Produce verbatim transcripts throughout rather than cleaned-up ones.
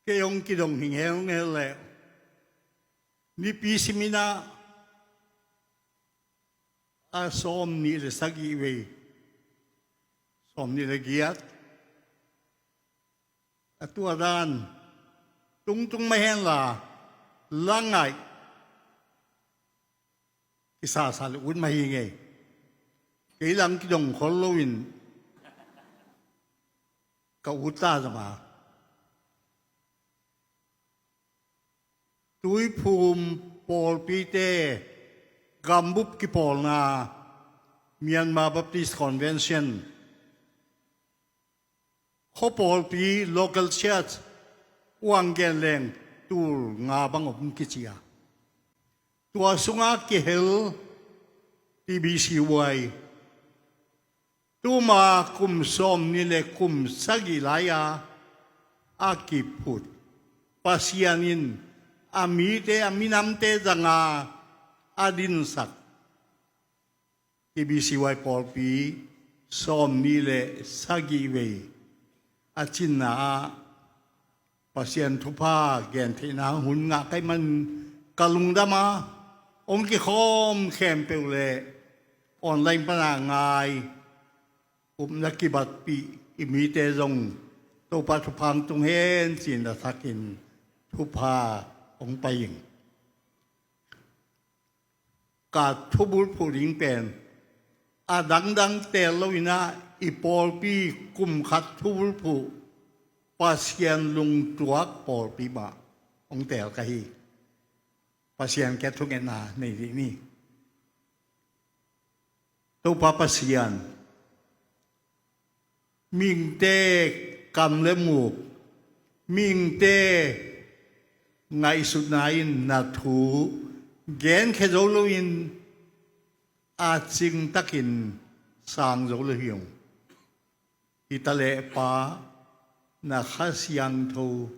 Kei hong kidong hing hel ngel leh, nipi simin ah a sawm nih le sagih vei, sawm nih le giat, a tua dan tungtung mah henla, langaih kisasa le ut mah hi ngei. Kei lang kidong khol loin ka ut ta zong a, Tuiphum pawlpite gambup kipawlna, Myanmar Baptist Convention, khuapawlpi, local church, uang gen leng tul nga bang om kici a, tua sungah kihel T B C Y, tuma kum sawm nih le kum sagih lai-a a kiphut, Pasian in a mite, a minamte zanga a dinsak T B C Y pawlpi sawm nih le sagih vei a cinna ah Pasian thupha gentheihna hun ngah ka hih man ka lungdam a, hong kikhawm khempeuh le online pana ngai, upna kibatpih i mite zong Topa thupha hong tung hen ci-in a thakin thupha hong pai ing. Ka thubulphuh ding pen a dangdang teel loin ah, i pawlpi kum khat thubulphuh Pasian lungtuak pawlpi mah hong teel ka hi. Pasian kiang thungetna nei dih ni. Topa Pasian, mihingte kam le muk, mihingte ngaihsutna in na thu genkhia zo loin a cingtakin sang zo lo hi ung. Hi ta leh Pa, na Kha Siangtho,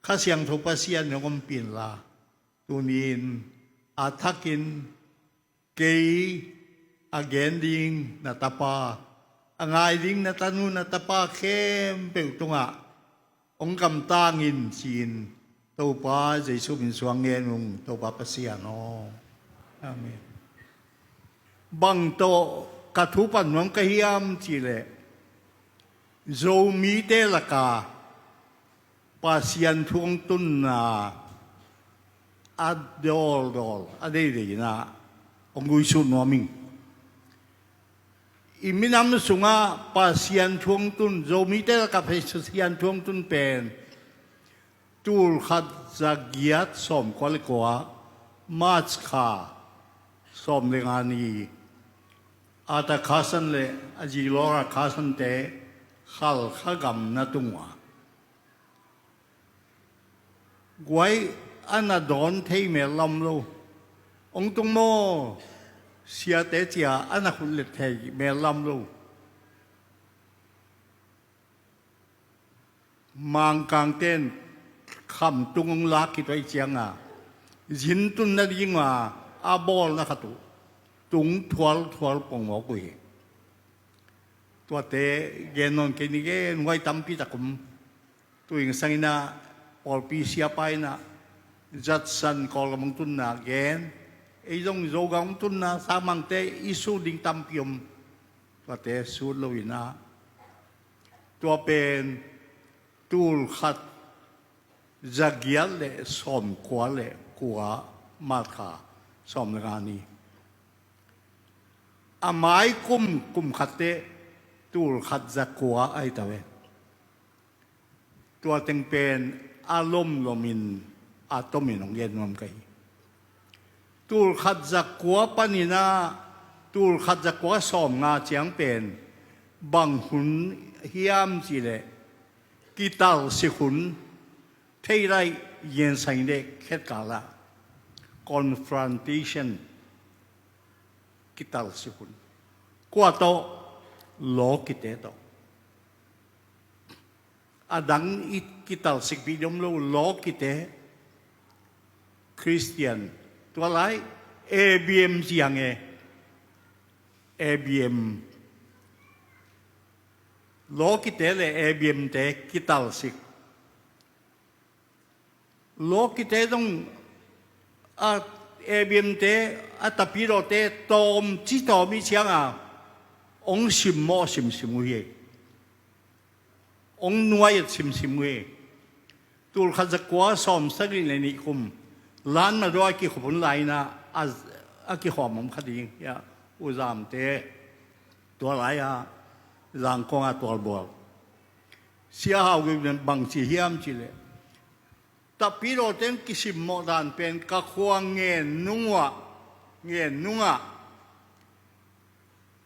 Kha Siangtho Pasian in hong ompih inla, tuni-in a thakin kei a gen ding na tapa, a ngai ding na tanu na tapa khempeuh tungah hong gamtang in ci-in Topa Jesu min suang ngen ung, Topa Pasian aw. Amen. Bang tawh ka thu pan nuam ka hiam cihleh, Zomite laka Pasian thu hong tunna a dawldawl, a deidei in ah hong guisuh nuam ing. I minam sungah Pasian thu hong tun, Zomite lakah Pasian thu hong tun pen tul khat za giat sawm kua le kua, March kha sawm le nga ni, Arthur Carson le a zi Laura Carson-te Halkha gam na tung uh a, guai a na dawn thei mel lam lo. Hong tung maw siate ci-a a na khut let thei mel lam lo. Mangkangte in khamtung hong lak khit uh ahih ciangin, zin tun nading a, a bawlna khat uh tung thualthual pongmawk uh hi. Tuate gen nawn kei ni, gen huai tampi tak om. Tuing sangin ah pawlpi siapa in ah Judson Kawlgam hong tunna gen, ei zong Zogam hong tunna, sangmangte i sut ding tampi om. Tuate sut loin ah, tua pen tul khat za giat le sawm kua le kua, March kha sawm le nga ni. A mai kum, kum khat teh tul khat za kua ahi ta ve. Tua teng pen a lomlomin, a tomin hong gen nuam ka hi. Tul khat za kua panin ah tul khat za kua sawm nga ciang pen bang hun hiam cihleh, kitalsik hun, theih laih, yensang deh khetkal ah confrontation, kitalsik hun. Kua tawh? Lawkite tawh. A dang i kitalsikpih ding om lo, lawkite, Khristian. Tua lai A B M ci hang e. A B M. Lawkite le A B M-te kitalsik. Lawkite zong a A B M te, a tapidawte tawm ci tawm i cianga hong simmawh simsim uh hi. Hong nuai-at simsim uh hi. Tulkhat zakua sawmsagih le nih kum Lanmadaw a kikhop hun lai-inah a, a kikhawm om kha ding hi a, U Zamte tua lai-a Zangkong a tualbual. Sia Hau Gim bangci hiam cihleh, tapidawte in kisimmawh dan pen ka khua ngen nung uh ah, ngen nungah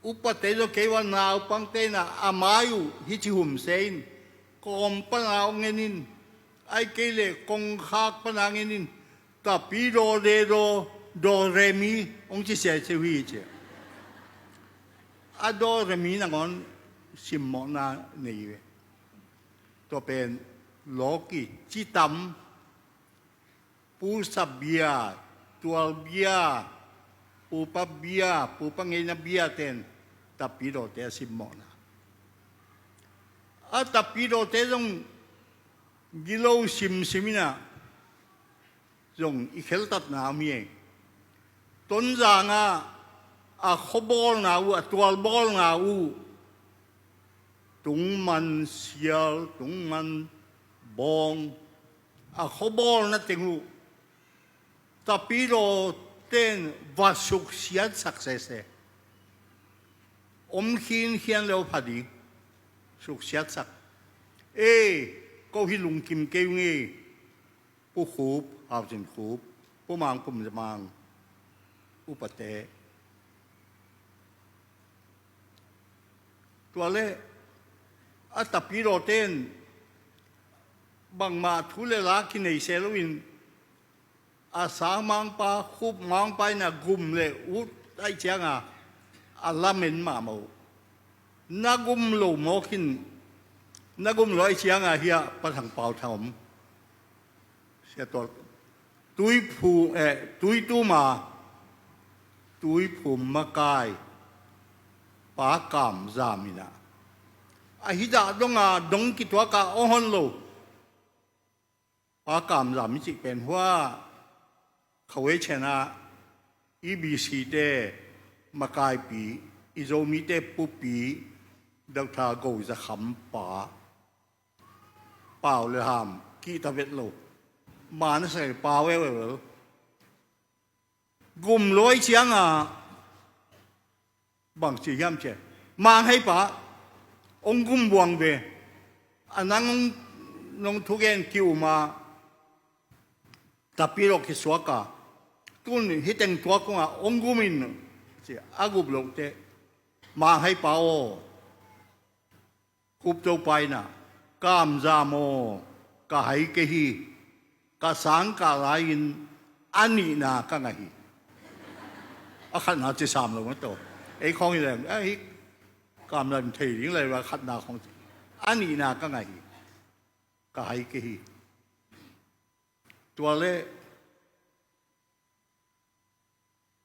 upate zaw kei uh a, naupangte inah a mai uh hih ci humse in, kawm pana hong ngen in, ahih kei leh kongkhak pana ngen in, tapidaw, dedaw, daw, re, mi hong ci siasia uh hi ci. A daw, re, mi nangawn simmawhna nei ve. Tua pen lawki, citam, pusa bia, tual bia, pupa bia, pupa ngeina bia ten tapidawte a simmawhna. A tapidawte zong gilo simsim inah zong i kheltatna om hi. Tonzangah a khuabawlna uh, a tualbawlna uh, Tungman Sial, Tungman Bawng, a khuabawlna teng uh tapidawte in va suksiatsak sese. Om khinkhian le uh pha ding, suksiatsak. Ei, ko hih lungkim kei ung ei. Pu Khup, Hau Cin Khup, Pu Mang Pum Za Mang, upate. Tua leh a tapidawte in bangmah thu le la kinei se loin, a sang mangpa, khup mangpa inah gum le ut ahih cianga a lamen mahmah uh. Na gum lo mawk in, na gum lo ahih cianga hiah Pa Thang Pau Thang om. Sia Tual, Tuiphu, eh, Tuituma, Tuiphum makai, Pa Kam Zam inah a hih dah donga dong kituaka hong hon lo. Pa Kam Zam i cih pen hua Khawei Chenna, i B C te makaipi, i Zomite pupi, Doctor Go Za Kham pa, pau le ham kihta vet lo. Ma na sai pau euleu. Gum lo ahih cianga bangci hiam ci a, Mang Hei pa, hong gum buang ve. A nang hong, nong thugen ki-um a, tapidaw kisuak a, tun hih teng tuak ung a, hong gum in ci a, a gum loh teh, Mang Hei pa aw, Khup Topa inah, Kam Zam aw, ka hai kei hi, ka sang kah lai-in a nihna ka ngah hi. A khatna ci sam lo mataw. Ei khawng hi leng, a hih Kam Zam thei ding lai, a khatna khawng ci. A nihna ka ngah hi. Ka hai kei hi. Tua leh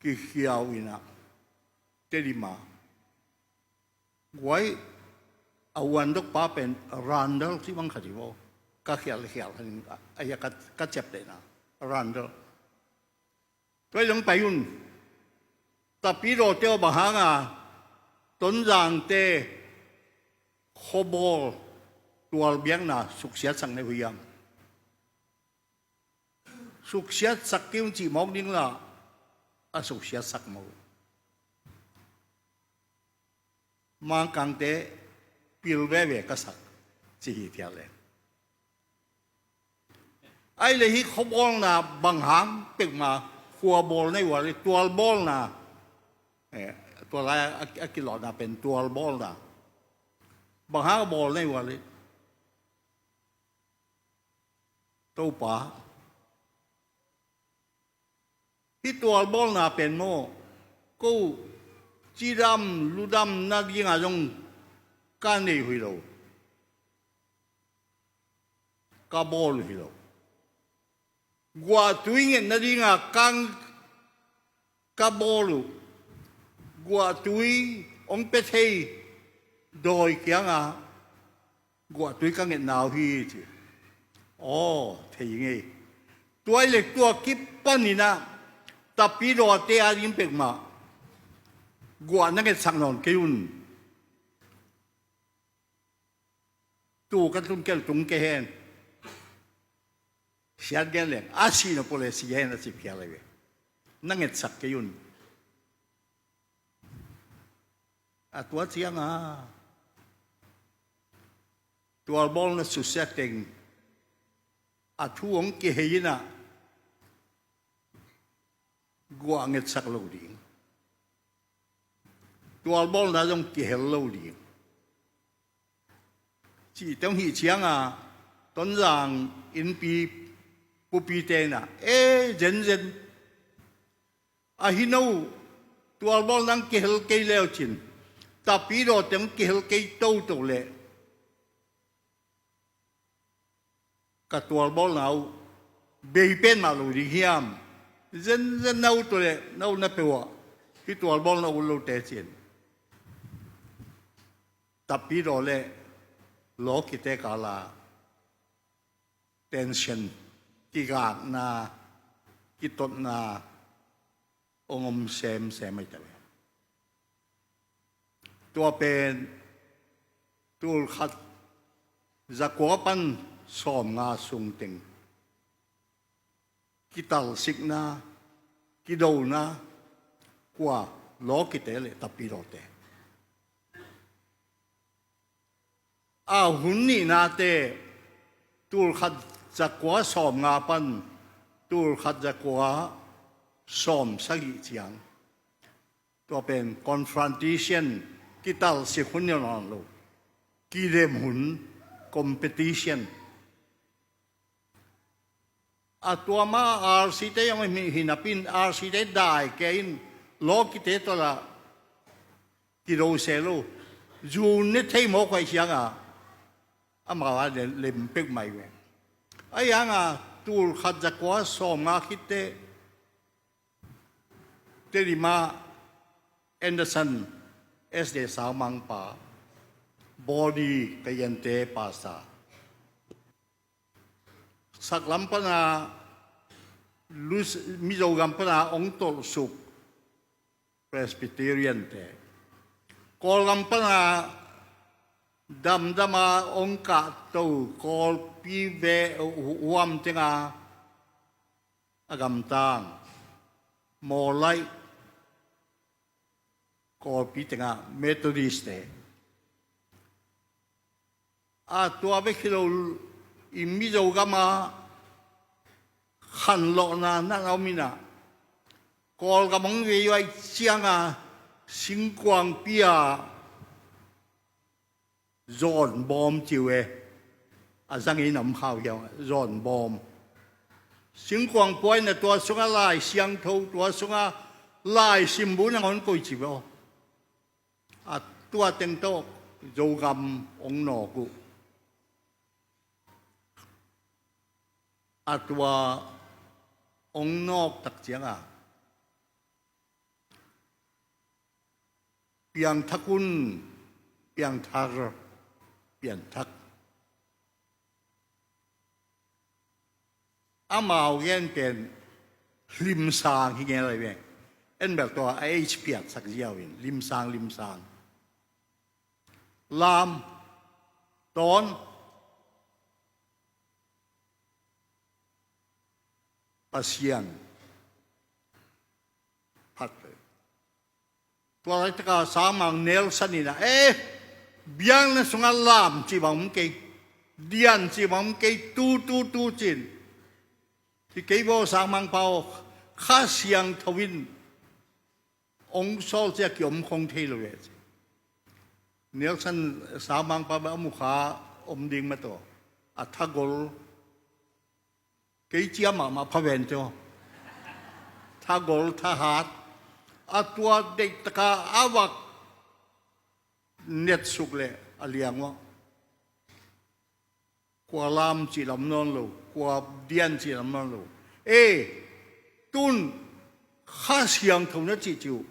kikhiau inah, Tedim a, guai, a uandok pa pen Randall cih bang khat hi vaw. Ka khial khial khat in, a, a, ka, ka ciaptehna Randall. Tua zong pai un. Tapidawte aw, bang hanga Tonzangte khuabawl tualbiakna suksiatsak na uh hiam? Suksiatsak kei un cih mawk ding la, a suksiatsak mawk. Mangkangte pil veve ka sak, ci hi phial le. Ai le hih khuabawlna bang hang peuhmah, khuabawl na hi ua le, tualbawlna, eh, tua lai a, a kilawhna pen tualbawlna. Bang hang a bawl na hi ua le, Topa, hih tualbawlna pen maw, ko cidam ludam nadinga zong ka nei uh hi lo, ka bawl uh hi lo. Guahtui nget nadinga ka, ka bawl uh. Guahtui hong pia thei dawi kianga guahtui ka ngetna uh hi, ci. Aw, thei ngei. Tua i lek tua kipaninah Tapidawte a ding pekmah guah na ngetsak nawn kei un. Tu ka tlun kel tung kei hen. Siat gen leng a sih na pule si gen a sih phial lai ve. Na ngetsak kei un. A tua cianga tualbawlna susia teng a thu hong kihei inah guah ngetsak lo ding. Tualbawlna zong kihel lo ding. Cih teng hih cianga Tonzang innpi pupite inah e zenzen ahi no, tualbawlna ang kihel kei leucin Tapidawte ang kihel kei toto leh ka tualbawlna uh bei pen mah lo ding hiam? Zenzen na uh tawh leh na uh na peuh ah hih tualbawlna uh lote cin Tapidaw le lawkite kala tension, kigakna, kitotna hong om semsem ahi ta ve. Tua pen tulkhat zakua pan sawmnga sungteng kitalsikna, kidona, kua lawkite le Tapidawte. A hun nihnate tulkhat zakua sawmnga pan tulkhat zakua sawmsagih ciang. Tua pen confrontation, kitalsik hun ni nawn lo. Kidem hun, competition. A tua ma R C te zong hi, hi napin R C te dai kei in lawkite tawh la kido se lo. Zu ne thei mawk huai cianga amau a lem, lem pek mai ve. A ianga tulkhat zakua sawmnga khitte Tedim ah Anderson S D Sangmangpa, Bawdi Kayente Pastor. Saklam pana Lus-, Mizogam pana hong tolhsuk Presbyterian te. Kawlgam pana damdama hong kahto Kawlpi ve hu-, huam tenga a gamtang Mawlai Kawlpi tenga Methodist te. A tua bek hi lo i Mizogama khanlawhna na om inah Kawlgam hong vei huai cianga singkuangpi a zawnbawm ci uh e. A zangin a om khau hiam, zawnbawm. Singkuang puaina tua sunga Lai Siangtho, tua sunga Lai Simbun a hong koih ci uh e aw. A tua teng tawh Zogam hong nawk uh. A tua hong nawk tak cianga piangthak un, piangthar, pianthak. Amau gen pen hlimsang hi gen lai veng. En bel tua a H piatsak ziau in hlimsang, hlimsang. Lam, tawn, Pasian phat ve. Tua laitaka Sangmang Nelson inah, eh, biakna sungah lam cih bang om kei, dian cih bang om kei, tu, tu, tu cin. Hi kei baw Sangmangpa aw, Kha Siangtho in hong sawl cia kiom khong thei lo ve ci. Nelson Sangmangpa bang a mukha om ding mataw, a thagol. Kei cia mahmah pha ven tio. Thagol, thahat. A tua deihtaka a vak netsuk le a liang uh. Kua lam cih lam nawn lo, kua dian cih lam nawn lo. E, tun Kha Siangtho na cih cih uh.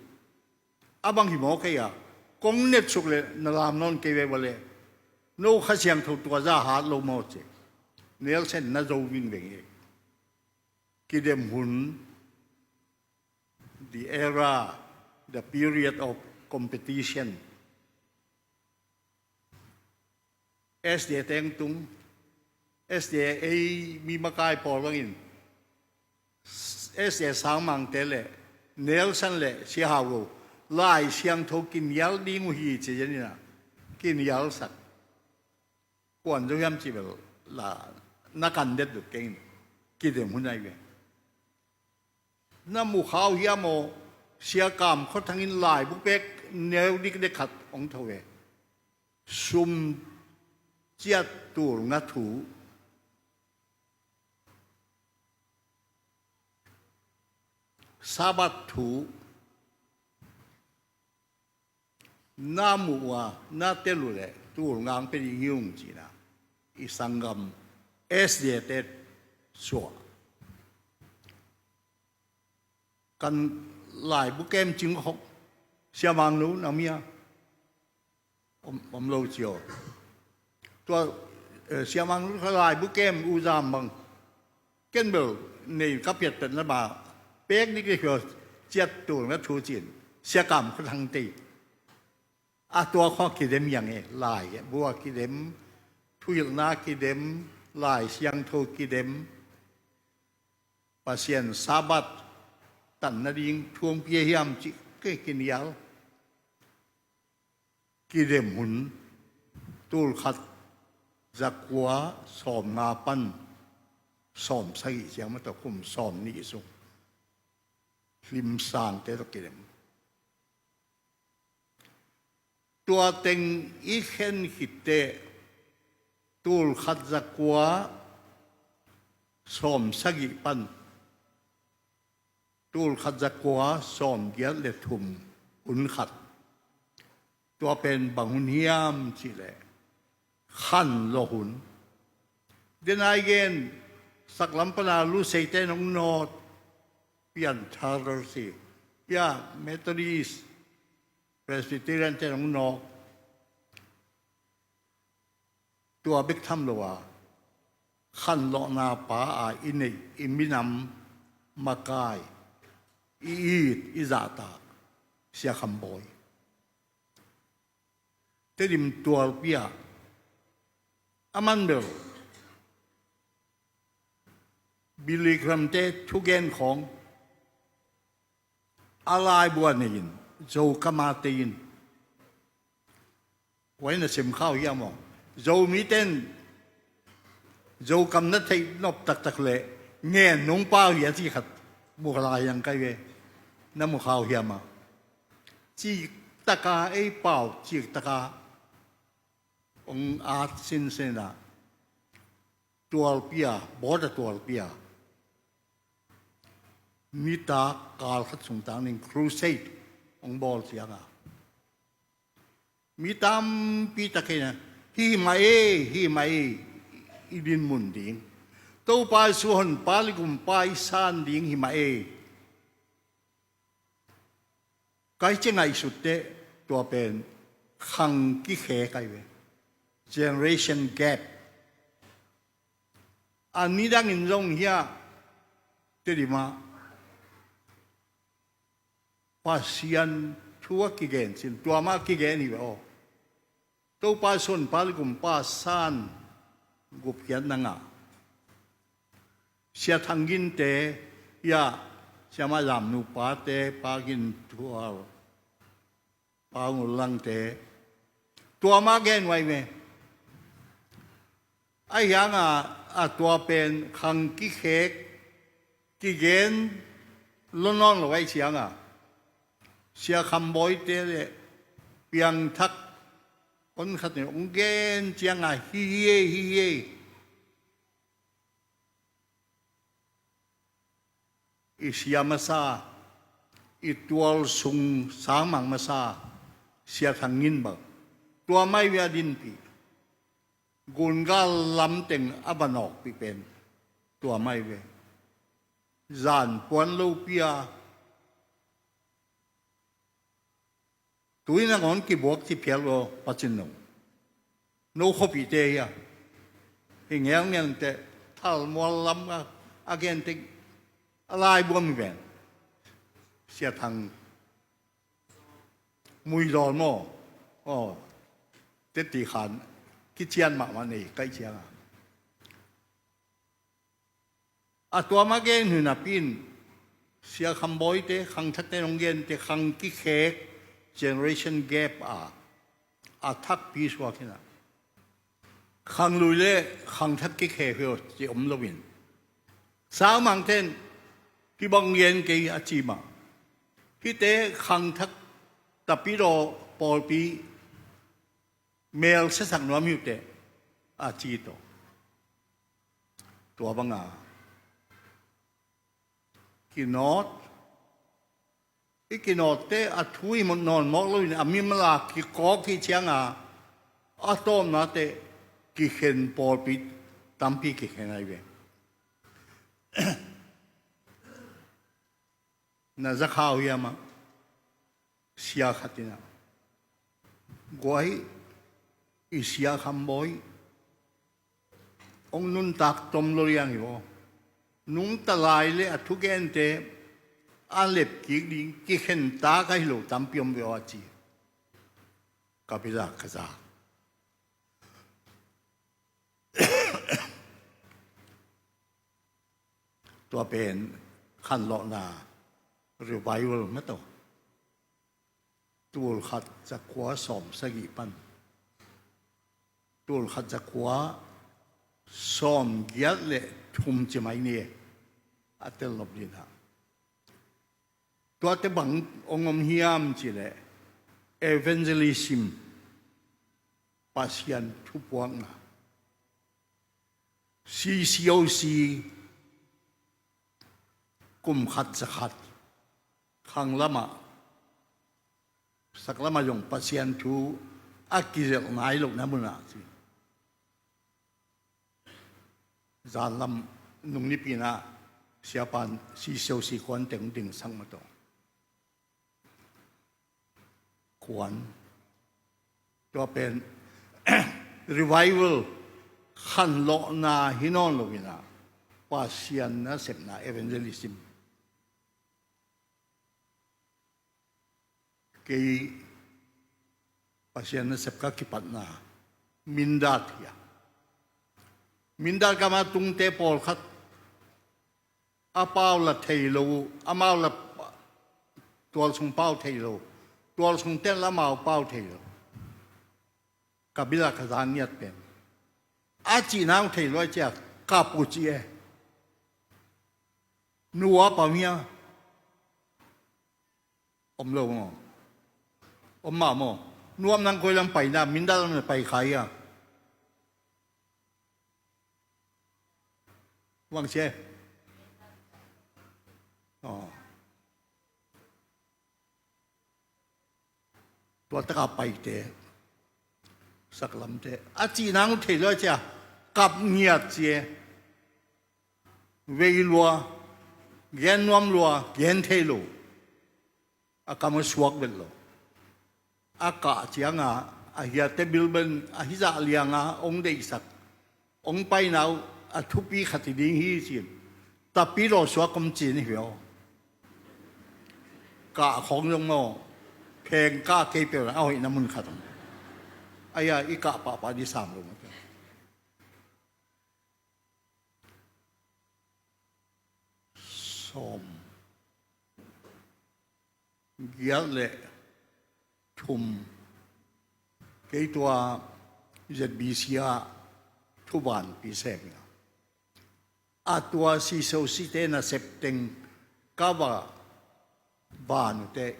A bang hi maw kei a, kong netsuk le na lam nawn kei ve bale. No Kha Siangtho tua za hat lo maw ci. Nelson na zo vingveng e. Kidem hun, the era, the period of competition. S D A teng tung, S D A ei mi makai pawl bangin, S D A sangmangte le Nelson le Sia Hau Lo Lai Siangtho kinial ding uh hi ci-in ah kinialsak. Kuan zo hiam ci bel la na kan det duk keng in kidem hun ai ve. Na mu khau hiam aw, Sia Kam Khua Thang in laibu pek neu dik dek khat hong tho ve. Sum ciat tul nga thu, Sabbath thu, na muh uh a, na tel uh leh tul nga hong pia ding hi ung ci-in ah i sanggam S D A te suah. Kan laibu kem cing khop, Sia Mang Nu na mia om, om lo ci aw. Tua, eh, Sia Mang Nu kha laibu kem u zam bang ken bel nei ka piat piat na ba pek dik dik ciat tul nga thu ci-in Sia Kam Khua Thang te a tua khua kidem hiang e, lai e, bua kidem, thuhilhna kidem, Lai Siangtho kidem, Pasian Sabbath tan nading thu hong pia hiam ci kei kinial. Kidem hun tul khat za kua sawm nga pan sawm sagih ciang mah tawh kum sawm nih sung hlim sangte tawh kidem. Tua teng i khen khit teh tul khat za kua sawm sagih pan tul khat za kua sawm giat le thum hun khat. Tua pen bang hun hiam cih leh khanlawh hun. Denai gen saklam pana Luseite nong nawt, pian thar si, pia Methodist, Presbyterian te nong nawk. Tua bek tham lo a khanlawhna pa a i neih i minam makai, i it i zahtak Sia Kham Bawi. Tedim tualpi ah a man bel Billy Graham te thugen khawng a laibu ah nei in, Zokam ah tei in. Huai na sem khau hiam aw? Zomi ten Zokam na theih nop taktak leh ngen nung pau hi a ci khat mu lai hiang kai ve. Na mu khau hiam ah? Cik taka ei pau cik taka hong at sinsin ah tualpi ah, bawta tualpi ah nitak kal khat sung tang ning crusade hong bawl ciang a mi tampi tak in ah, hih mah ei, hih mah ei, i dinmun ding, Topa Jesu honpa le gumpa i san ding hih mah ei. Kai ci ngaihsut teh tua pen khang kikhek ai ve. Generation gap. A nidangin zong hiah Tedim ah Pasian thu a kigen cin, tua mah a kigen hi ve aw. Topa Jesu honpa le gumpa san gupkhiatna ngah Sia Thang Gin te, hiah Sia Mai Lam nupa te, Pa Gin Thual, Pa Ngul Lang te, tua mah gen huai ve. Ahi hang a, a tua pen khang kikhek kigen lo nawn lo ahih ciang a, Sia Kham Bawi te le piangthak hon khat in hong gen ciang a, hi hi ei, hi hi ei. I sia masa, i tual sung sangmang masa Sia Thang Gin bang tua mai ve a dinpih. Gungal lamteng a va nawkpih pen tua mai ve. Zan puan lopi a tui nangawn kibuak ci phial lo pacin nung. No khuapihte hi a, hi ngelngel teh, Thalmual lam a, a gen teng a laibuam hi ven. Sia Thang Muizawl maw? Aw, teti khan kician mahmah nei kaih cianga. A tua mah gen hun a pin, Sia Kham Bawi te, khangthakte nong gen te, khang kikhek, generation gap a, a thakpi suak hi na. Khang lui le khangthak kikhek hi aw ci om loin. Saumang ten kibang gen kei a ci mah. Hihte khangthak tapidaw pawlpi mel siasak nuam hi uh teh a ci tawh. Tua banga kinawt, i kinawtte a thu i mut nawn mawk loin a mimal a kikawk hi cianga a tawpna teh kikhen pawlpi tampi kikhen ahi ve. Na za khau hiam ah sia khat in ah, guai, i Sia Kham Bawi hong nuntak tom lo liang hi aw. Nungta lai le a thugente a lep kik ding kikhen tak ahi lo tampi om ve aw a ci. Ka pizak ka zak. Tua pen khanlawhna revival mah tawh. Tul khat za kua sawm sagih pan tul khat za kua sawm giat le thum ci mai ni. A tel nop ding ah tuate bang hong om hiam cih leh evangelism, Pasian thupuakna. C C O C kum khat za khat khang lamah, sak lamah zong Pasian thu a kizelh nai lohna munah ci. Zanlam nung nipi in ah siapan C C O C kuan teng dingsak mah tawh. Kuan. Tua pen revival khanlawhna hi nawn lo in ah Pasian nasepna evangelism. Kei Pasian nasep ka kipatna Mindat hi a. Mindat gama tungte pawlkhat a pau la thei lo uh, amau la tualsung pau thei lo, tualsung ten la amau pau thei lo. Ka bila ka zan ngiat pen a cihna uh thei lo a cia kap uh ci e. Nuap a mia om lo maw? Om mah maw? Nuam nang koi lam pai na, Mindat lam na pai khai a. Wang sia. Aw. Tua taka paite, saklamte a cih nang thei lua cia kap ngiat cia. Vei lua, gen nuam lua, gen thei lo. A kam a suak vet lo. A kah cianga a hiate bilben a hizah lianga hong deihsak, hong paina uh a thupi khat hi ding hi cin. Tapi lawsuak om cin hi aw. Kah khawng zong maw, pheng kah kei peuh a hoihna mun khat om. Aia i kah pahpah di sam lo mah. Sawm giat le thum. Kei tua Z B C ah thuvanpi sem ing a, a tua C C O C te nasep teng ka va van uh teh,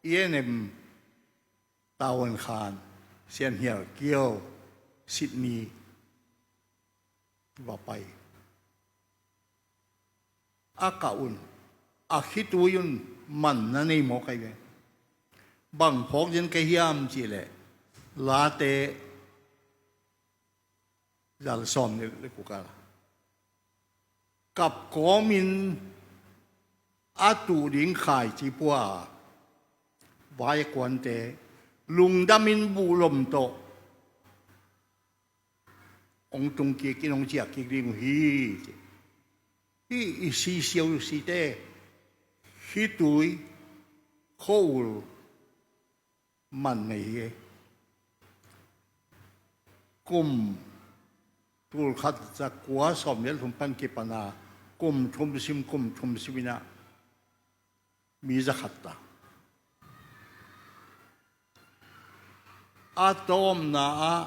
E N M Tavuan Khan, Sian Hial Kio, Sydney va pai. A kah un, a khitui un, man na nei mawk ahi ve. Bang phawk zen ka hiam cih leh, Late zan sawm le, le kua kal kap kawmin a tuh ding khaici pua a, vai a kuante lungdamin buhlom tawh hong tung kik in hong ciah kik ding uh hi. i sisiau site khitui khua-ul man nei hi. Kum tulkhat zakua sawmnih le thum pan kipana kum thum sim kum thum sim inah mi zakhat ta. A tawpna ah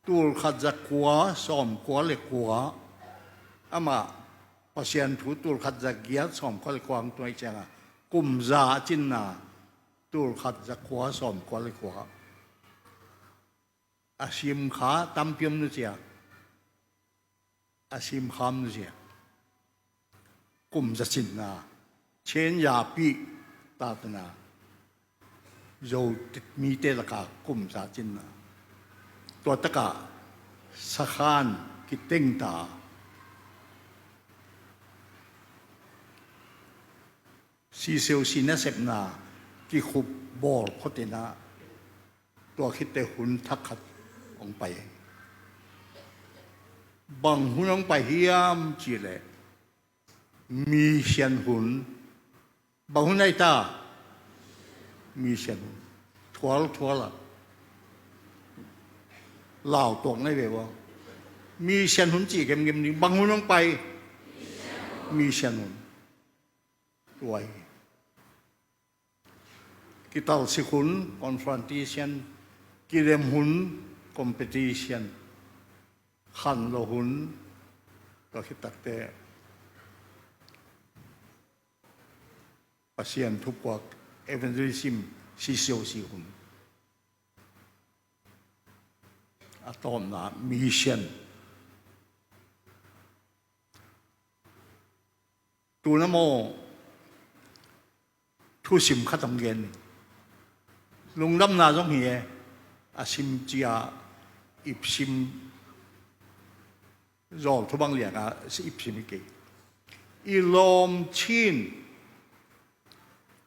tulkhat zakua sawmkua le kua, amah Pasian thu tulkhat zagiat sawmkua le kua hong tuai cianga kum za a cinna tulkhat zakua sawmkua le kua. A simkha tampi om nusia, a simkham nusia. Kum za cinna Chin yapi tatna Zo mite laka kum za cinna. Tua taka sakhan kitengta sisiau si nasepna kikhup bawl khotina tua khitte hun thak khat hong pai. Bang hun hong pai hiam cileh mission hun. Bang hun ahi ta? Mission hun. Thual thual a lautuak nai ve ua. Mission hun ci gemgem ni. Bang hun hong pai? Mission hun. Tua hi. Kitalsik hun, confrontation. Kidem hun, competition. Khanlo hun, tua khitakte Pasian thupuak, evangelism, sisiau si hun. A tawpna mission. Tuna maw thusim khat hong gen. Lungdamna zong hi e. A sim cia ipsim zawl thubang lianga ipsim hi kei. I lawm Chin,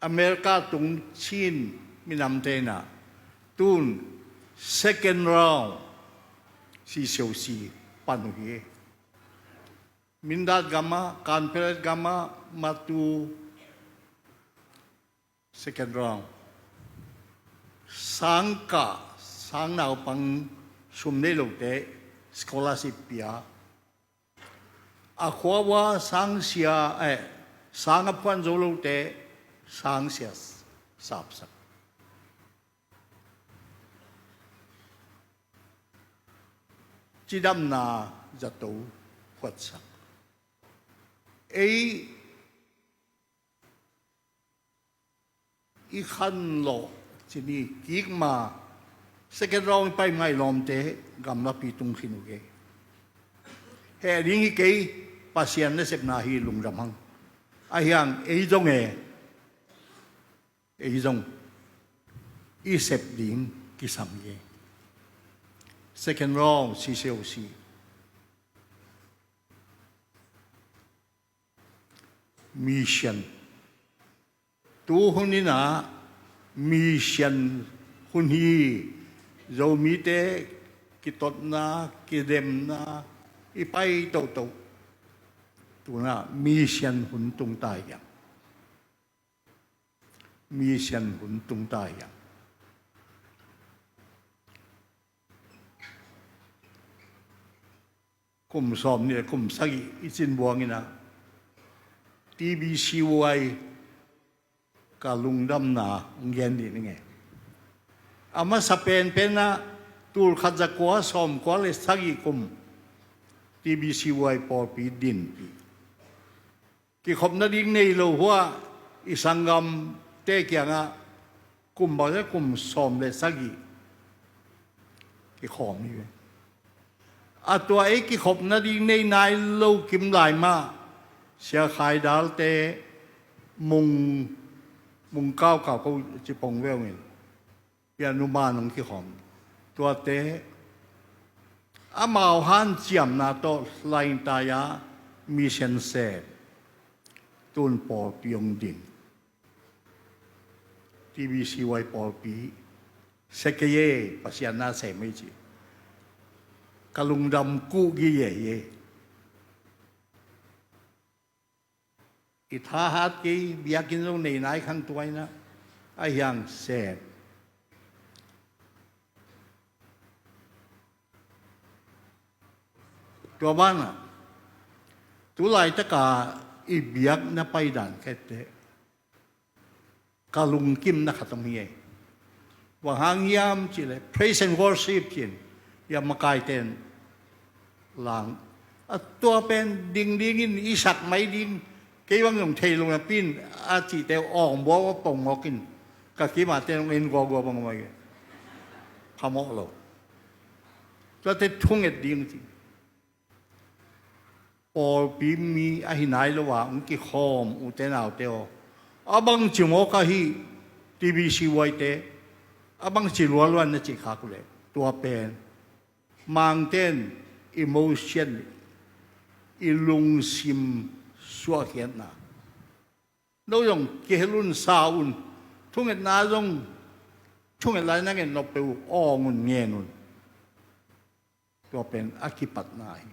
America tung Chin minamte inah tun second round sisiau si pan uh hi. Mindat gamah, Kanperet gamah, Matu second round. Sangkah, sang naupang sum nei lote scholarship pia. A khua ua sangsia, eh, sang a phuan zo lote sangsia sapsak. Cidamna zato huatsak. Ei i khanlawh cini kikma second round i pai ngai lawmte gamlapi tung khin uh kei. Heh ding hi kei, Pasian nasepna hi lungdam hang. Ahiang ei zong e. Ei zong i sep ding kisam hi. Second round sisiau si. Mission. Tu hun inah mission hun hi. Zomite kitotna, kidemna i pai toto. Tuna mission hun tungta hiang. Mission hun tungta hiang. Kum sawm nih le kum sagih i cin buang inah T B C Y ka lungdamna hong gen dih ning e. A masa penpenah tulkhat zakua sawmkua le sagih kum T B C Y pawlpi dinpih. Kikhopna ding nei lo hua i sanggamte kiangah kum bang le kum sawm le sagih kikhawm hi ve. A tua ei kikhopna ding nei nai lo kim lai mah Sia Khai Dalte mung mung kaukau ko cipong veu ngin. Pianuman hong kikhawm tuate amau hanciamna tawh laintai-a mission sep tun pawlpi hong din. T B C Y pawlpi sekeye Pasian na sem ei ci. Ka lungdam kuh gige hi. I thahat kei, biakinn zong nei nai khang tuaina a hiang sem. Tua banah tu laitaka i biakna paidan khatte ka lungkimna khat om hi ei. Bang hang hiam cihleh praise and worship cin, ia makaiten lang a tua pen dingding in i sak mai ding, kei bang zong thei lo napi in a cihte awng buak a pong ngawk in ka kimahte zong en guagua bang om a, phamawh lo. Tuate thunget ding ci. Pawlpi mi ahi nai lo a hong kikhawm ute naute aw, a bangci mawk ahi TBC huaite, a bangci lualuan na cih khak uh leh tua pen Mangten emotion, i lungsim suahkhiatna. No zong kihel un, sa un, thungetna zong thunget lai na ngen nop peuh awng un, ngen un. Tua pen a kipatna hi.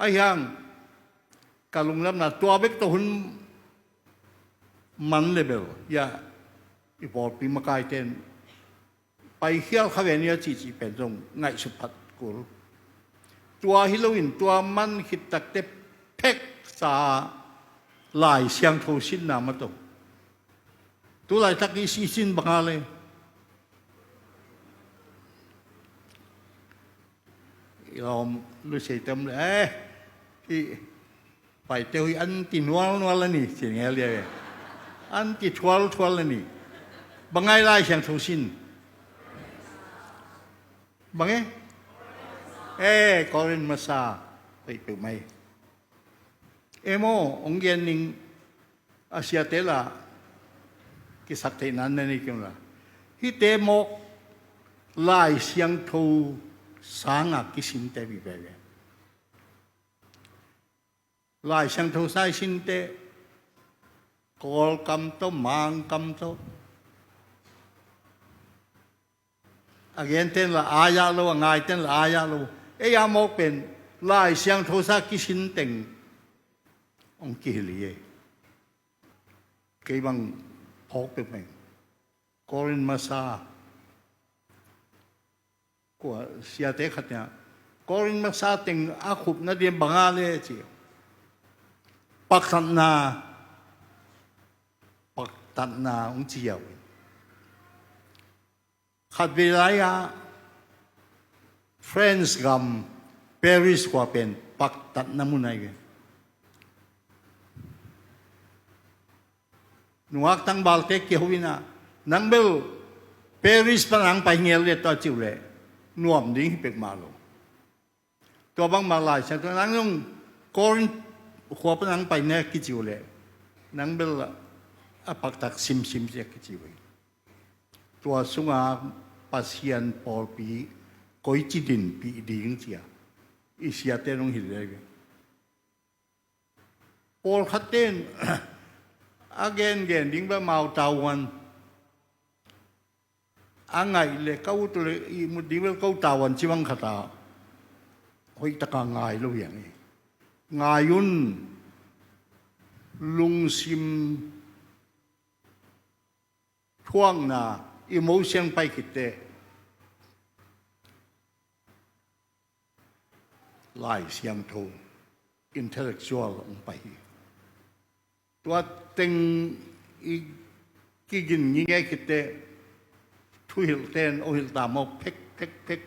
Ahi hang ka lungdamna tua bek tawh hun man le bel, ia, i pawlpi makaiten paikhial kha ve ni a cihcih pen zong ngaihsut phat kul. Tua hi loin tua man khit takte pheksa Lai Siangtho sinna mah tawh tu laitak i si sin bang a le, i lawm lusei tam le, eh, i paite uh hi an ti nualnual a ni, ci ngel dia ve. An ti thualthual a ni. Bang a i Lai Siangtho sin? Bang e? Eh, Korin masa. Pei peuh mai. Em aw, hong gen ning a, siate lah kisaktheihna na nei kei un la. Hihte mawk Lai Siangtho sanga kisinte bibebe. Lai Siangtho sa i sinte, Kawlkam tawh, Mangkam tawh. A genten la ai-ah lo, a ngaiten la ai-ah lo. Ei a mawk pen Lai Siangtho sa kisin teng hong kihilh hi ei. Kei bang phawk peuhmah ing. Korin masa, kua siate khat nia, Korin masa teng a khupna ding bang a le ci. Paktatna, paktatna hong ci uh hi. Khatvei lai-ah France gam Paris khua pen paktatna mun ahi ve. Nungak tangbalte kiho in ah, nang bel Paris pan ang pai ngel le tawh ci uh leh nuam ding hi pek mah lo. Tua bangmah Lai Siangtho, nang zong Korin khua pan ang pai ne kici uh leh nang bel a paktat simsim ci a kici uh hi. Tua sunga Pasian pawlpi koici dinpih ding ci a i siate nong hilh leh. Pawlkhatte in a gengen ding bel Mao Taowan, a ngaih le ka ut le ihmut ding bel ko Taowan ci bang khat a hoihtaka ngai lo hi hang hi. Ngai un, lungsim thuakna, emotion pai khitte Lai Siangtho, intellectual hong pai hi. Tua teng i kigin ngingei khitte thuhilhte in hong hilh ta maw, phek phek phek.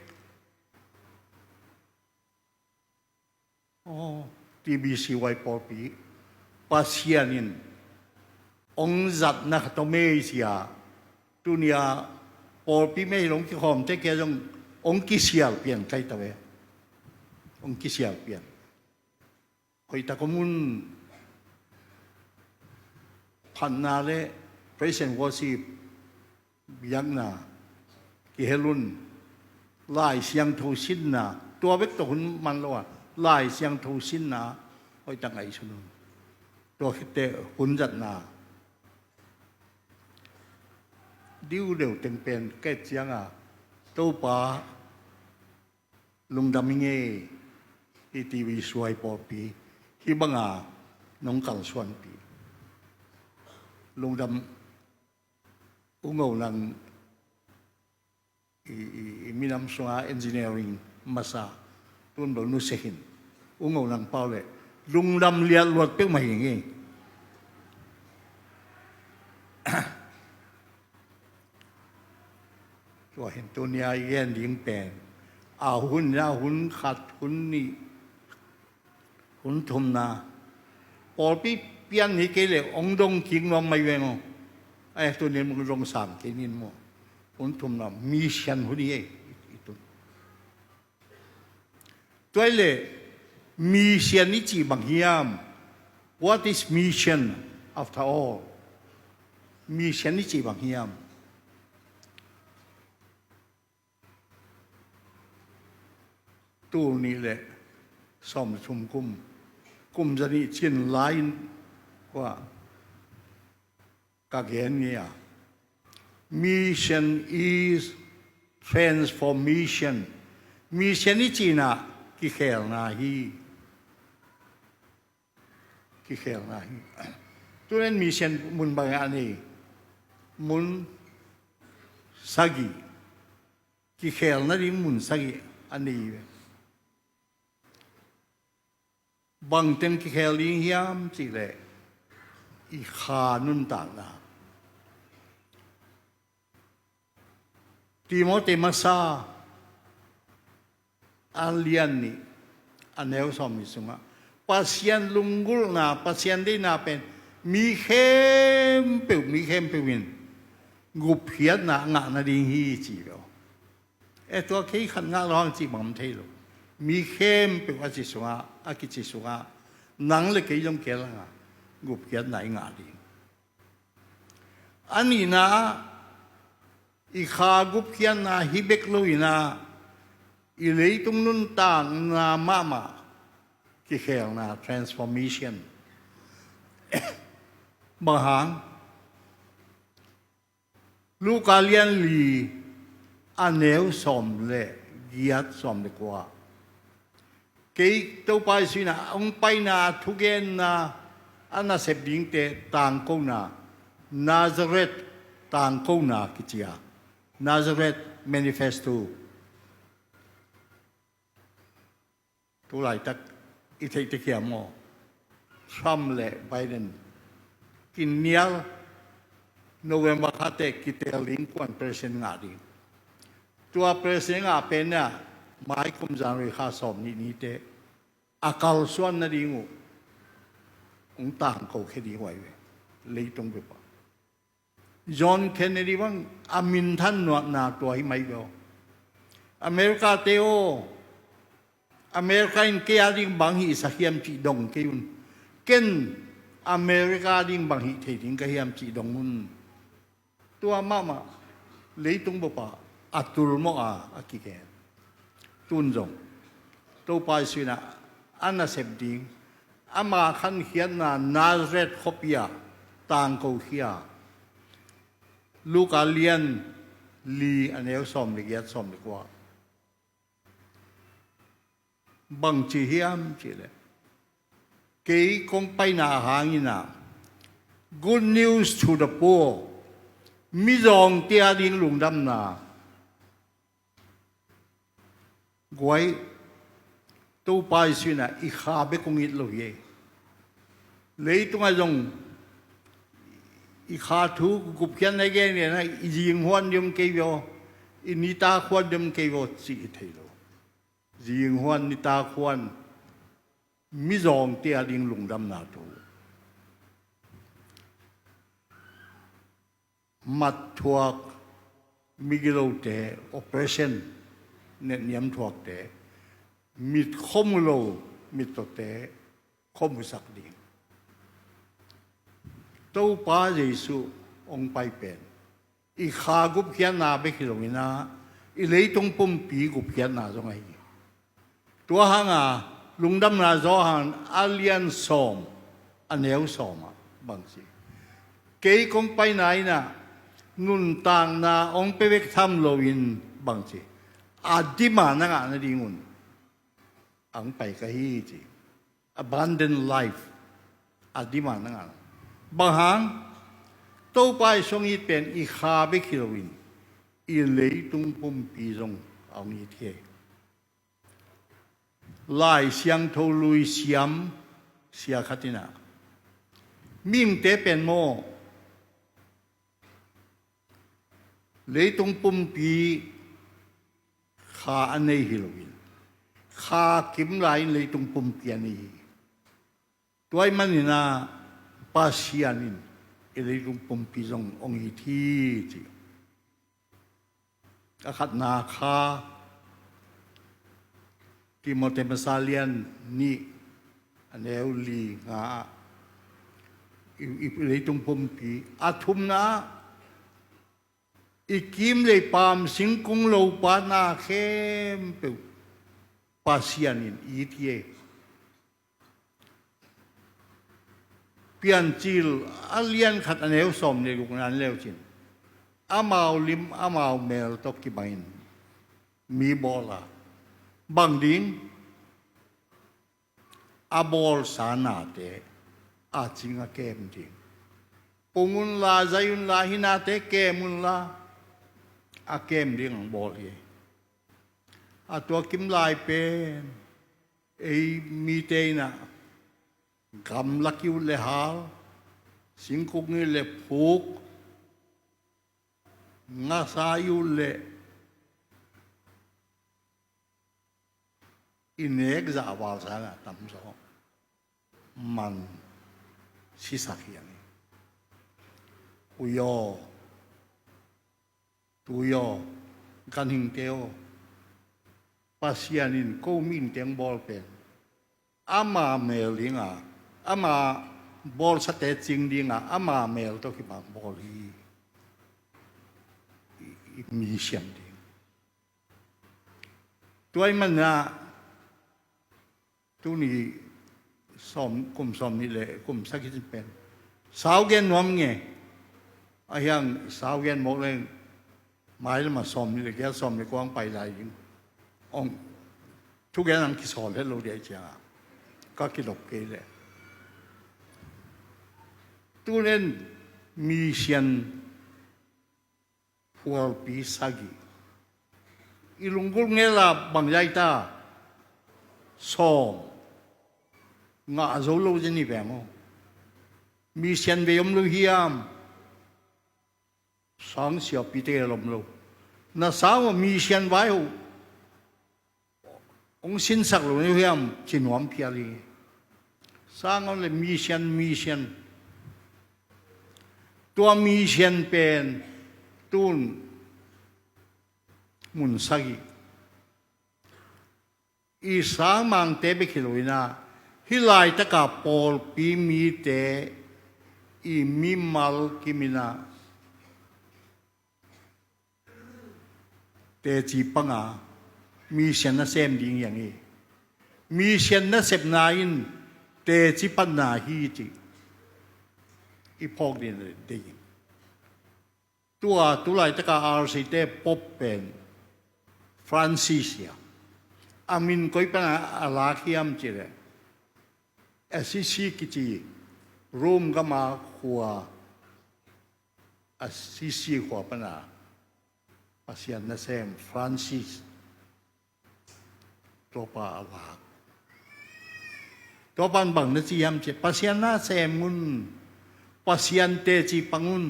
Aw, TBC huai pawlpi Pasian in hong zatna khat om ei ci a, tuni a pawlpi mei hong kikhawmte kia zong hong kisial pian kai ta ve. Hong kisial pian. Hoihtak om un. Phatna le praise and worship, biakna kihel un. Lai Siangtho sinna, tua bek tawh hun man lo a, Lai Siangtho sinna hoihtak ngaihsun un. Tua khitte hun zatna diudeu teng pen ka et cianga Topa, lungdam hi ngei, hih T V suai pawlpi hih banga nong kalsuanpih. Lungdam. U Ngo Nang i, i, i minam sunga engineering masa, tun bel nusia hi in. U Ngo Nang pau le lungdam liat luat peuhmah hi ngei. Tua hi in tuni-a i gen ding pen, a hun, a hun khat, hun nih, hun thumna, pawlpi pian hi kei leh hong dong kik nuam mai veng aw. Ai, tuni hong dong sam kei ning maw. Hun thumna, mission hun hi ei, i tun. Tua hi leh, mission i cih bang hiam? What is mission after all? Mission i cih bang hiam? Tul nih le sawm le thum kum, kum zanih cin lai-in kua ka gen ngei a, mission is transformation. Mission i cihna kikhelna hi. Kikhelna hi. Tunen mission mun bang a nei? Mun sagih. Kikhelna ding mun sagih a nei ve. Bangteng kikhel ding hiam cih leh, i kha nuntakna. Timoti masa a lian nih, a neu sawm nih sungah, Pasian lunggulhna, Pasian deihna pen mi khempeuh, mi khempeuh in gupkhiatna a ngah nading hi, ci lo. E, tua kei khat ngah lo hang cih bang om thei lo. Mi khempeuh a ci sungah, a kici sungah, nang le kei zong kei langa gupkhiatna i ngah ding. A nihna ah, i kha gupkhiatna hi bek lo-in ah, i leitung nuntakna mahmah kikhelna, transformation. Bang hang? Luka lian li, a neu sawm le giat, sawm le kua. Kei Topa Jesu in ah hong paina thugenna a nasep dingte tangkona, Nazareth tangkona kici a, Nazareth Manifesto. Tu laitak i theih tek hiam maw? Trump le Biden kinial, November kha teh kiteel ding, kuan president ngah ding. Tua president ngah pen ah, mai kum January kha sawm nih ni teh a kalsuan nading uh hong tangko khia ding uh ahi ve, leitung bek ah. John Kennedy bang a minthan nuamna tua hi mai beh aw. America te aw, America in kei a ding bang hihsak hiam cih dong kei un. Ken America a ding bang hih thei ding ka hiam cih dong un. Tua mahmah leitung bek ah a tulmawh a, a kigen. Tun zong Topa Jesu in ah a nasep ding, ama khankhiatna Nazareth khuapi ah tangko khia. Luka lian li, a neu sawm le giat, sawm le kua. Bang ci hiam cih leh, kei kong paina hangin ah, good news to the poor, mizawngte a ding lungdamna. Guai, Topa Jesu in ah i kha bek hong it lo hi ei. Leitungah zong i kha thu gupkhiatna i gen, i zinghuan ding om kei ve aw, i nitak huan ding om kei ve aw cih i thei lo. Zinghuan, nitak huan, mizawngte a ding lungdamna thu. Mat thuak migilote, oppression, netniam thuakte, mit khuamu lo mittawte khuamusak ding. Topa Jesu hong pai pen i kha gupkhiatna bek hi lo-in ah, i leitung pumpi gupkhiatna zong ahi. Tua hanga lungdamna Johan a lian sawm, a neu sawm ah bang ci? Kei kong paina in ah nuntakna hong pia bek tham loin Bang ci? A dim a na ngah nadingun ang pai ka hi ci. Abundant life. A dim a na ngah. Bang hang? Topa i song it pen i kha bek hi loin i leitung pumpi zong a hong it hi. Lai Siangtho lui siam sia khat in ah, mihingte pen maw, leitung pumpi kha a nei hi loin, kha kim lai-in leitung pumpi a nei hi. Tua ahih manin ah Pasian in i leitung pumpi zong hong it hi ci. A khatna kha, Timothy masa lian nih, a neu li nga ah, i, i leitung pumpi. A thumna ah, i kim lei paam singkung lopa na khempeuh Pasian in it hi. Piancil a lian khat a neu sawm le gukna en leu cin, amau lim amau mel tawh kibangin mi bawl a, bang ding? A bawlsa nate a cing a kem ding. Pung unla, zai unla, hih nate kem unla, a kem ding ang bawl hi. A tua kim lai pen ei mite in ah gamlak i ut le hal, singkung i ut le phuk, ngasa i ut le i nek zah a val sa in ah tam zaw man sisak hi ang hi. Hui aw, tui aw, ganhingte aw, Pasian in ko mihingte hong bawl pen ama mel ding a, ama bawlsate cing ding a, ama mel tawh kibang bawl hi. I, i mi siam ding. Tua ahih manin ah tuni sawm, kum sawm nih le kum sagih cin pen sau gen nuam nge. A hiang sau gen mawk leng, mailam ah sawm nih le giat, sawm nih le kua hong pai lai ding. Ong, thugen ang kisawl het lo ding ahih ciangin ka kidop kei leh. Tuni in mission phualpi sagih. I lunggulh ngel a bang zah ta? Sawm. Ngah zo lo zen hi veng aw. Mission vei om lo hiam? Sang siapi tegel om lo. Na sang uh mission vai uh hong sinsak lo na hiam, ci nuam phial hi. Sang om le mission, mission. Tua mission pen tun mun sagih. I sangmangte bek hi lo in ah, hih laitaka pawlpi mite i mimal kim in ah teci panga mission nasem ding hi ang hi. Mission nasepna in teci panna hi cih i phawk ding deih ing. Tua tu laitaka R C te Pope pen Francis hi a. A min koi pana a lak hiam cih leh, Assisi kici Rome gama khua, Assisi khua pana Pasian nasem Francis, tua pa a lak. Tua pan bang na ci hiam cih leh, Pasian nasem un, Pasian teci pang un.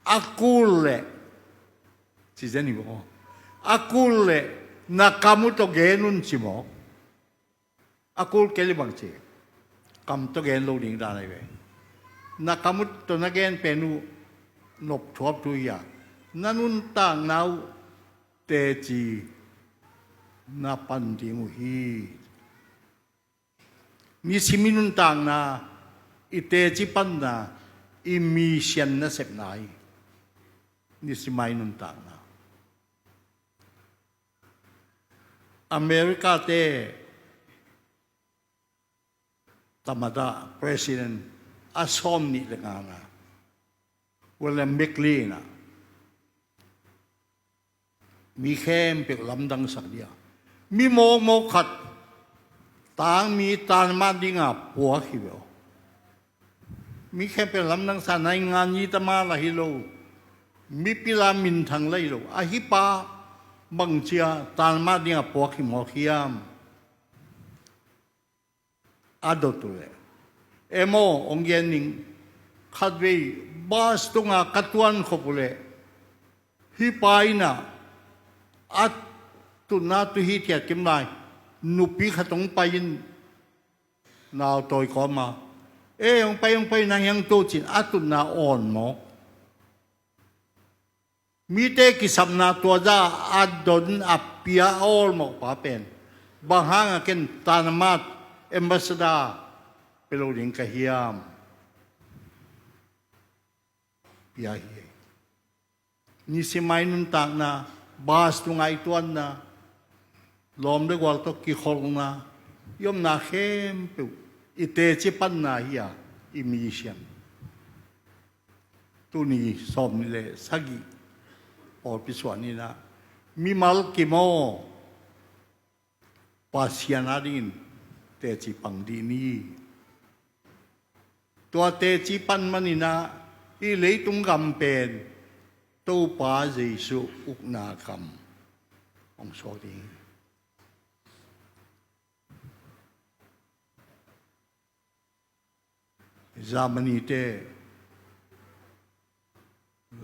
A kul leh, ci zen hi maw. A kul leh na kam uh tawh gen un ci maw. A kul kei leh bang ci, kam tawh gen lo ding dan ahi ve. Na kam uh tawh na gen pen uh nop thuap thu hi a, na nuntakna uh teci na pan ding uh hi. Nisim i nuntakna, i teci panna, i mission nasepna hi. Nisim a i nuntakna. America te tamada president a sawm nih le ngana William McKinley in ah, Mi khempeuh lamdangsak dia. Mi mawkmawk khat tangmi tanmat dinga puak hi ve aw. Mi khempeuh lamdangsak, naingan ni tama la hi lo, mipila minthang la hi lo. Ahi pa bangcia tanmat dinga puak hi mawk hiam? A dot uh leh, emaw, hong gen ning, khatvei bas tunga ka tuan khop uh leh, hih pa in ah a tutna tu hi thiat kim lai, nupi khat hong pai in, nautawi kawma, e, hong pai, hong pai, nang hiang tu cin, a tutna awn mawk. Mite kisapna tua za a don a pia a awlmawh pa pen, bang hanga ken tanmat ambassador pia lo ding ka hiam? Pia hi. Nisimai nuntakna, bas tunga i tuanna, lawm le gual tawh kikholhna, i omna khempeuh i teci panna hi a, i mission. Tuni sawm le sagih pawlpi suah ni-in ah, mimal kim aw, Pasian adingin teci pang dih ni. Tua teci pan manin ah, hih leitung gam pen Topa Jesu ukna gam hong suak ding hi. Germany te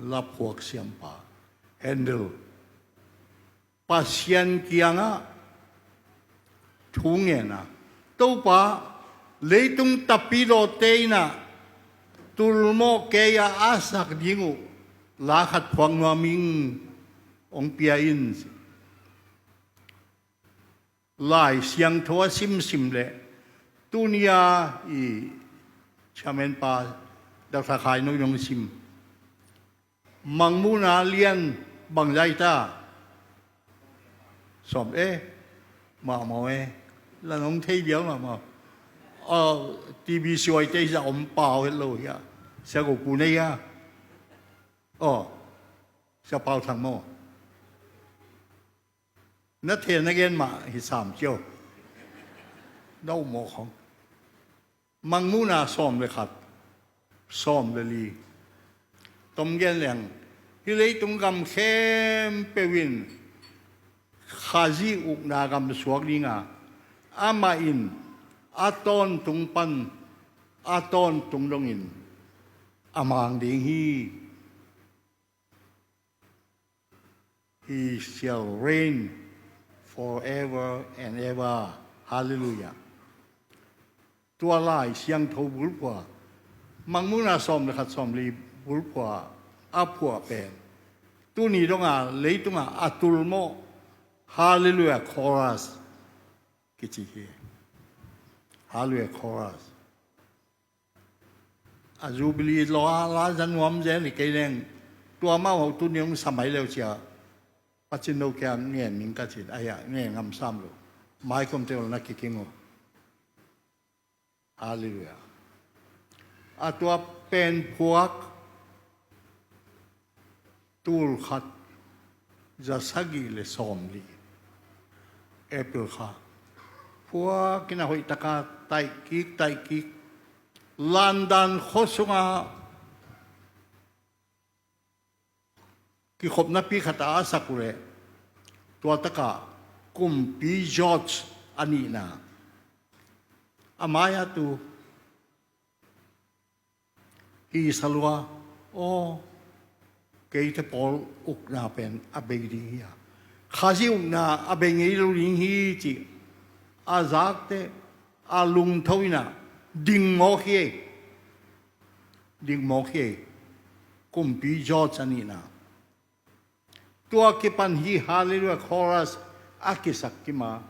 laphuak siampa Handel, Pasian kiangah thu ngen a, Topa, leitung tapidawte in ah tulmawh kei a a sak ding uh la khat phuak nuam ing, hong pia in. Lai Siangtho a simsim leh, tuni-a i chairman pa Doctor Khai Nung in hong sim, Mangmuhna lian bang lai ta? Sawm e, mahmah e, lan hong thei bial mahmah. Aw, T V suaite hi zah om pau het lo hi a, Sia Go Pu nei a. Aw, Sia Pau Thang maw? Na thei na gen mah hi sam cio. Na um mawk khong. Mangmuhna sawm le khat, sawm le li. Tom gen leng, hih leitung gam khempeuh in Khazih ukna gam suak ding a, amah in a tawntung pan a tawntung dongin a mang ding hi. He shall reign forever and ever. Hallelujah. Tua Lai Siangtho bulphuh, Mangmuhna sawm le khat sawm li bulphuh a phuah pen, tuni donga leitungah a tulmawh Hallelujah Chorus kici hi. Hallelujah Chorus. A Jubilee law a la za nuam zel hi kei leng, tua mah hotu ni hong sa mai leu cia, Pasian no kia ngen ning ka cin, aia ngen ngam sam lo. Maikom te ol na kiking uh. Hallelujah. A tua pen phuak, tul khat za sagih le sawm li, April kha. Phuak in a hoih taka taih kik, taih kik. London khua sunga kikhopna pi khat a a sak uh leh, tua taka Kumpi George a nihna, a mai-a tu hi salua, aw, keite pawl ukna pen a bei ding hi a, Khazih ukna a bei ngei lo ding hi ci. A zakte, a lungtho in a ding mawk hi ei. Ding mawk hi ei. Kumpi George a nihna. Tua kipan hi Hallelujah Chorus a kisak kima,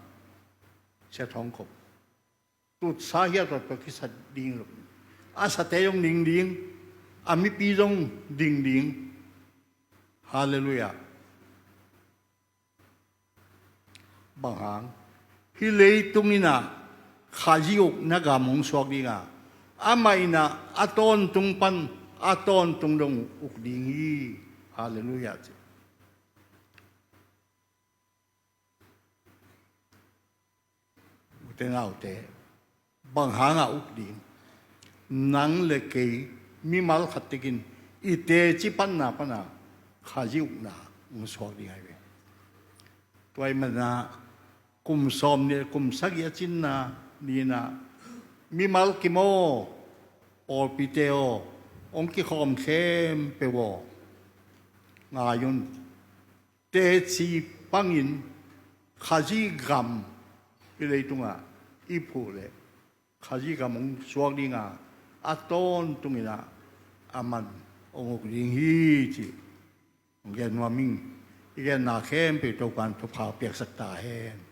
Sia Thawng Khop. Tutsa hi a, tua tua kisa ding lo. A sate zong ding ding, a mipi zong ding ding. Hallelujah. Bang hang? Hih leitung in a Khazih ukna gam hong suak ding a, amah in a a tawntung pan a tawntung dong uk ding hi. Hallelujah ci. te naute, bang hangah uk ding? Nang le kei mimal khat tekin i teci panna pana Khazih ukna hong suak ding ahi ve. Tua ahih manin ah kum sawm nih, kum sagih a cinna ni-in ah mimal kim aw, pawlpite aw, hong kikhawm khempeuh aw, ngai un. Teci pangin Khazih gam i leitungah i phuh leh Khazih gam hong suak ding a, a tawntungin ah aman hong uk ding hi, cih hong gen nuam ing. I genna khempeuh Topa'n thupha piaksak ta hen.